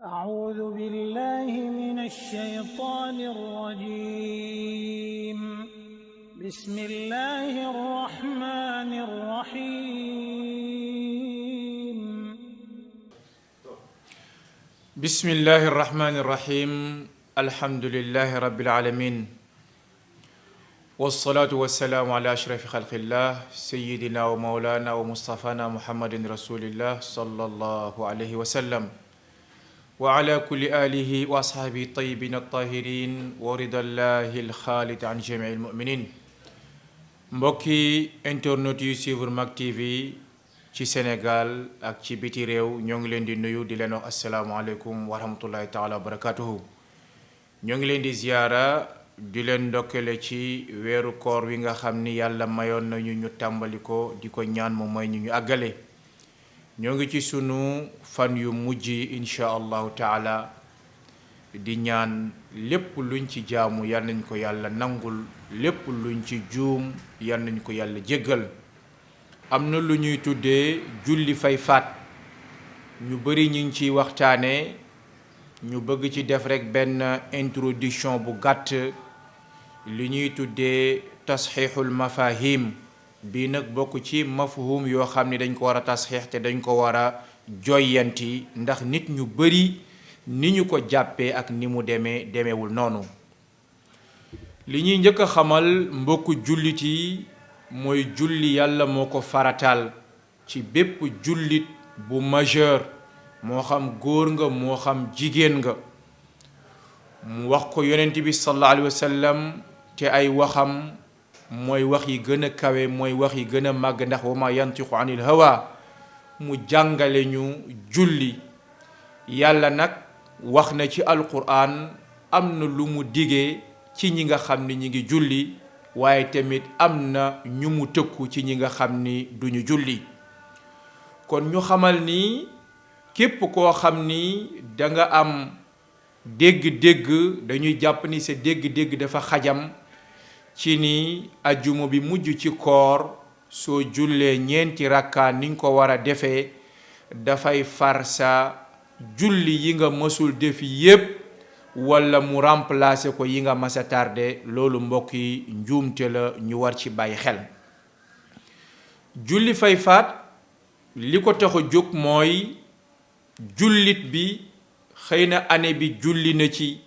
أعوذ بالله من الشيطان الرجيم بسم الله الرحمن الرحيم بسم الله الرحمن الرحيم الحمد لله رب العالمين والصلاة والسلام على أشرف خلق الله سيدنا ومولانا ومصطفانا محمد رسول الله صلى الله عليه وسلم وعلى كل آله وأصحابه الطيبين الطاهرين ورضا الله الخالد عن جميع المؤمنين mbokki internet yu suivre Mak TV ci Sénégal ak ci biti réew ñoo ngi leen di nuyu di leen wax asalaamaaleykum wa rahmatullahi taala wa barakatuhu ñoo ngi leen di ziyaara di leen ndokkale ci weeru koor wi nga xam ni yàlla mayoon nañu ñu tàmbali ko di ko ñaan mu may ñu àggale ñoo ngi ci sunu fan yu mujj insha allahu taala di ñaan lépp luñ ci jaamu yal nañ ko yàlla nangul lépp luñ ci juum yal nañ ko yàlla jéggal am na lu ñuy tuddee julli fay faat ñu bari ñu ngi ciy waxtaane ñu bëgg ci def rek benn introduction bu gàtt li ñuy tuddee tasxiixul mafahim bii nag bokk ci mafhum yoo xam ni dañ ko war a tasxiix te dañ ko war a joyanti ndax nit ñu bari ni ñu ko jàppee ak ni mu demeewul noonu li ñuy njëkk a xamal mbokku jullit yi mooy julli yàlla moo ko farataal ci bépp jullit bu majeur moo xam góor nga moo xam jigéen nga mu wax ko yonent bi sallallahu alayhi wa sallam te ay waxam mooy wax yi gën a kawe mooy wax yi gën a màgg ndax wa ma yantiqu anil hawa mu jàngale ñu julli yàlla nag wax na ci alquran am na lu mu digee ci ñi nga xam ni ñi ngi julli waaye tamit am na ñu mu tëkku ci ñi nga xam ni duñu julli kon ñu xamal ni képp koo xam ni danga am dégg-dégg dañuy jàpp ni sa dégg-dégg dafa xajam ci ni ajjuma bi mujj ci koor soo jullee ñeenti rakkaa ni nga ko war a defee dafay far sa julli yi nga mësul def yépp walla mu remplacer ko yi nga masa tardé loolu mbokk yi njuumte la ñu war ci bàyyi xel julli fay faat li ko tax a jóg mooy jullit bi xëy na année bi julli na ci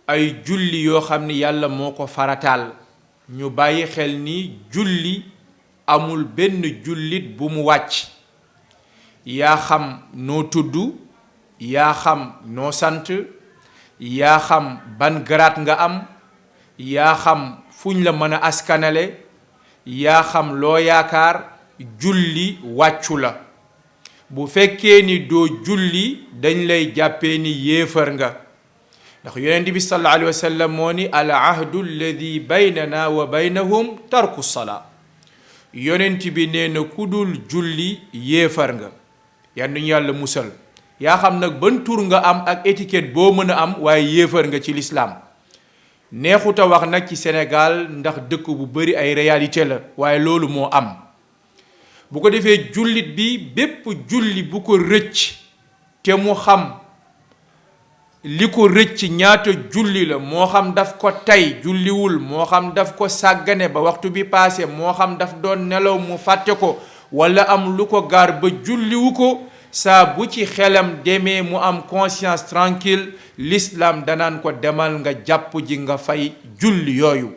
ay julli yoo xam ni yàlla moo ko farataal ñu bàyyi xel ni julli amul benn jullit bu mu wàcc yaa xam noo tudd yaa xam noo sant yaa xam ban garaat nga am yaa xam fuñ la mën a askanale yaa xam loo yaakaar julli wàccu la bu fekkee ni doo julli dañ lay jàppee ni yéefar nga ndax yonent bi sallallahu alayhi wa sallam moo ni al ahdu alladi baynana wa baynahum tarku salaa yonent bi nee na ku dul julli yéefar nga yan ñu yàlla musal yaa xam nag ban tur nga am ak étiquette boo mën a am waaye yéefar nga ci lislaam neexut a wax nag ci Sénégal ndax dëkk bu bari ay réalité la waaye loolu moo am bu ko defee jullit bi bépp julli bu ko rëcc te mu xam li ko rëcc ñaata julli la moo xam daf ko tey julliwul moo xam daf ko sàggane ba waxtu bi paase moo xam daf doon nelaw mu fàtte ko walla am lu ko gaar ba julliwu ko saa bu ci xelam demee mu am conscience tranquille l'islam danaan ko demal nga jàpp ji nga fay julli yooyu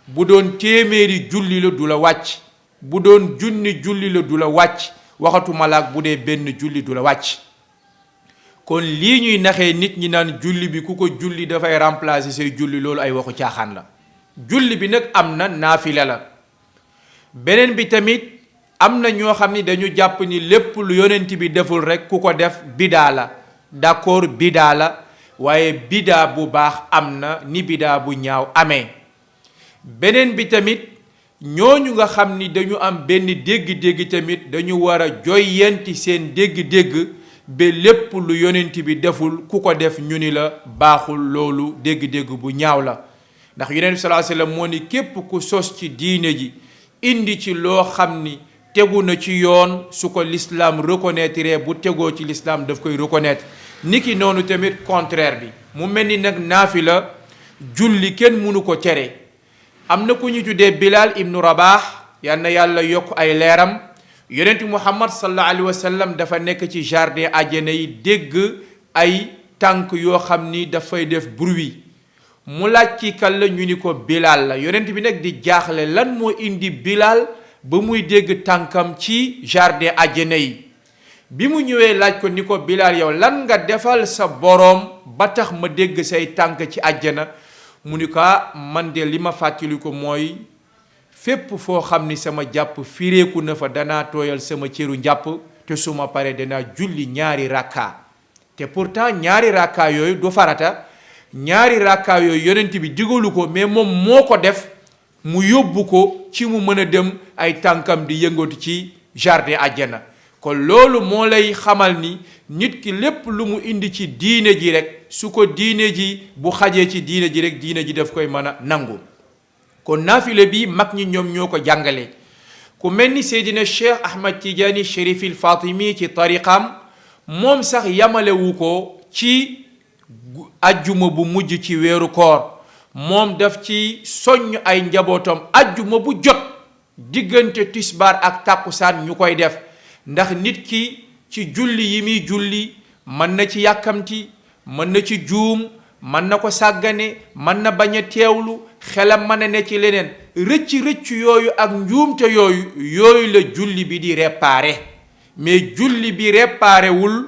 bu doon téeméeri julli la du la wàcc bu doon junni julli la du la wàcc waxatu malaak bu dee benn julli du la wàcc kon lii ñuy naxee nit ñi naan julli bi ku ko julli dafay remplacer say julli loolu ay waxu caaxaan la julli bi nag am na naafila la beneen bi tamit am na ñoo xam ni dañu jàpp ni lépp lu yonent bi deful rekk ku ko def bidaa la d'accord bidaa la waaye bidaa bu baax am na ni bidaa bu ñaaw amee beneen bi tamit ñooñu nga xam ni dañu am benn dégg-dégg tamit dañu war a joyanti seen dégg-dégg ba lépp lu yonent bi deful ku ko def ñu ni la baaxul loolu dégg-dégg bu ñaaw la ndax yonent bi sallallahu alayhi wasallam moo ni képp ku sos ci diine ji indi ci loo xam ni tegu na ci yoon su ko l'islam reconnaître bu tegoo ci l'islam daf koy reconnaître niki noonu tamit contraire bi mu mel ni nag naafila julli kenn mënu ko tere. am na ku ñu tuddee Bilal ibnu Rabah yal na yàlla yokk ay leeram. yonent Muhammad sallallahu alayhi wa sallam dafa nekk ci jardin àjjana yi dégg ay tànk yoo xam ni dafay def bruit mu laaj ci kan la ñu ni ko Bilal la. yonent bi nag di jaaxle lan moo indi Bilal ba muy dégg tànkam ci jardin àjjana yi. bi mu ñëwee laaj ko ni ko Bilal yow lan nga defal sa boroom ba tax ma dégg say tànk ci àjjana mu ni ko man de li ma fàttali ko mooy fépp foo xam ni sama jàpp fireeku na fa danaa tooyal sama cëru njàpp te su ma paree danaa julli ñaari rakka. te pourtant ñaari rakka yooyu du farata, ñaari rakka yooyu yonent bi digalu ko, mais moom moo ko def mu yóbbu ko ci mu mën a dem ay tànkam di yëngatu ci jardin àjjana. kon loolu moo lay xamal ni nit ki lépp lu mu indi ci diine ji rek su ko diine ji bu xajee ci diine ji rek diine ji daf koy mën a nangu. kon naafile bi mag ñi ñoom ñoo ko jàngale. ku mel ni Seydina Cheikh Ahmad Tidiane Chérif il Fatimi ci tariqam moom sax yamalewu ko ci ajjuma bu mujj ci weeru koor, moom daf ci soññ ay njabootam ajjuma bu jot diggante tisbaar ak tàkkusaan ñu koy def. ndax nit ki ci julli yi muy julli mën na ci yàkkamti, mën na ci juum, mën na ko sàggane, mën na bañ a teewlu, xelam mën a ne ci leneen. rëcc yooyu ak njuumte yooyu la julli bi di réparé. mais julli bi réparé wul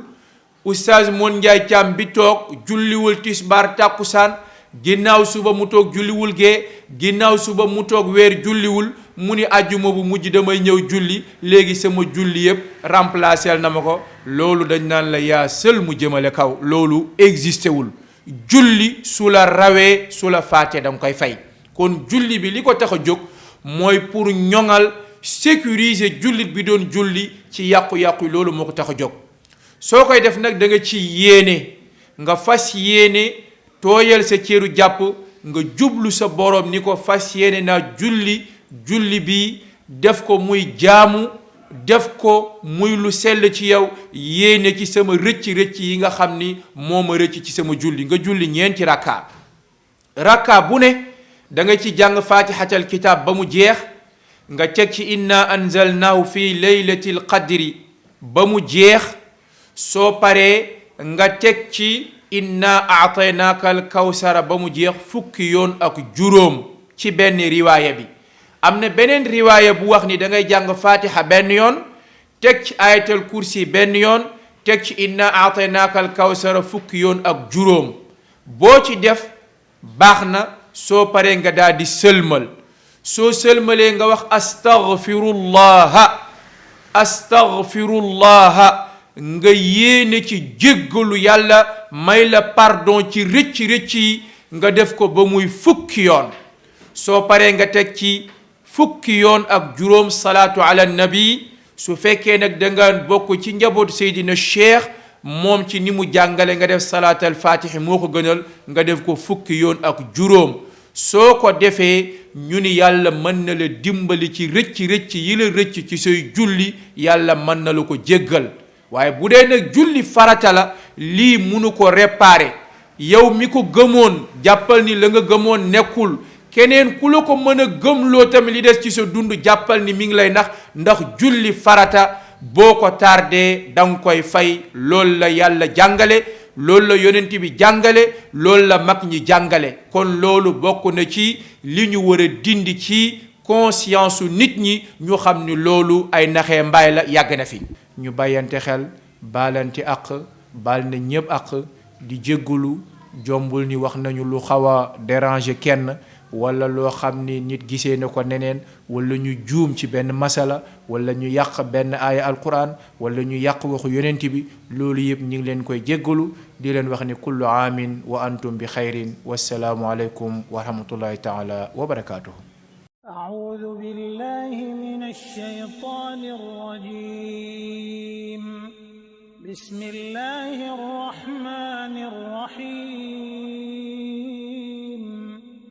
oustaz Mon Njaay Caam bi toog julliwul tisbaar tàkkusaan, ginnaaw suba mu toog julliwul gee, ginnaaw suba mu toog weer julliwul, mu ni àjjuma bu mujj damay ñëw julli léegi sama julli yëpp remplacé na ma ko. loolu dañ naan la yaa sël mu jëmale kaw, loolu existé wul. julli su la rawee su la faatee danga koy fay. kon julli bi li ko tax a jóg mooy pour ñoŋal sécuriser jullit bi doon julli ci yàqu-yàqu loolu moo ko tax a jóg. soo koy def nag da nga ci yéene, nga fas yéene tooyal sa cëru jàpp, nga jublu sa borom ni ko fas yéene naa julli bi def ko muy jaamu, def ko muy lu sell ci yow, yéene ci sama rëcc yi nga xam ni moo ma rëcc ci sama julli. nga julli ñeenti rakka bu ne da nga ci jàng fatihatal kitab ba mu jeex, nga teg ci inna anzalnahu fi laylatil qadri ba mu jeex. soo paree nga teg ci inna aataynaaka al kawsara ba mu jeex fukki yoon ak juróom ci benn riwaaya bi. am na beneen riwaaya bu wax ni da ngay jàng fatiha benn yoon, teg ci ayatal kursi benn yoon, teg ci inna aataynaaka al kawsara fukki yoon ak juróom. boo ci def baax na. soo paree nga daal di sëlmal. soo sëlmalee nga wax astaghfirullaha nga yéene ci jéggalu yàlla may la pardon ci rëcc yi, nga def ko ba muy fukki yoon. soo paree nga teg ci fukki yoon ak juróom salaatu ala nabi. su fekkee nag danga bokk ci njabootu Seydina Cheikh, moom ci ni mu jàngale nga def salaatal fatihi moo ko gënal, nga def ko fukki yoon ak juróom. soo ko defee ñu ni yàlla mën na la dimbali ci rëcc yi la rëcc ci say julli, yàlla mën na la ko jéggal. waaye bu dee nag julli farata la, lii munu ko réparer. yow mi ko gëmoon jàppal ni la nga gëmoon nekkul, keneen ku la ko mën a gëmloo tamit li des ci sa dund jàppal ni mi ngi lay ndax julli farata boo ko tardé danga koy fay. loolu la yàlla jàngale, loolu la yonent bi jàngale, loolu la mag ñi jàngale. kon loolu bokk na ci li ñu war a dindi ci conscience su nit ñi, ñu xam ni loolu ay naxee mbaay la, yàgg na fi. ñu bàyyante xel, baalante àq, baal na ñëpp àq, di jéggulu. jombul ni wax nañu lu xaw a déranger kenn, wala loo xam ni nit gisee na ko neneen, wala ñu juum ci benn masala, wala ñu yàq benn aaya alquran, wala ñu yàq waxu yonent bi. loolu yëpp ñu ngi leen koy jéggalu, di leen wax ni kullu aamin wa antum bi xayrin. wassalaamu aleykum wa rahmatullahi taala wa barakaatuhu. أعوذ بالله من الشيطان الرجيم. بسم الله الرحمن الرحيم.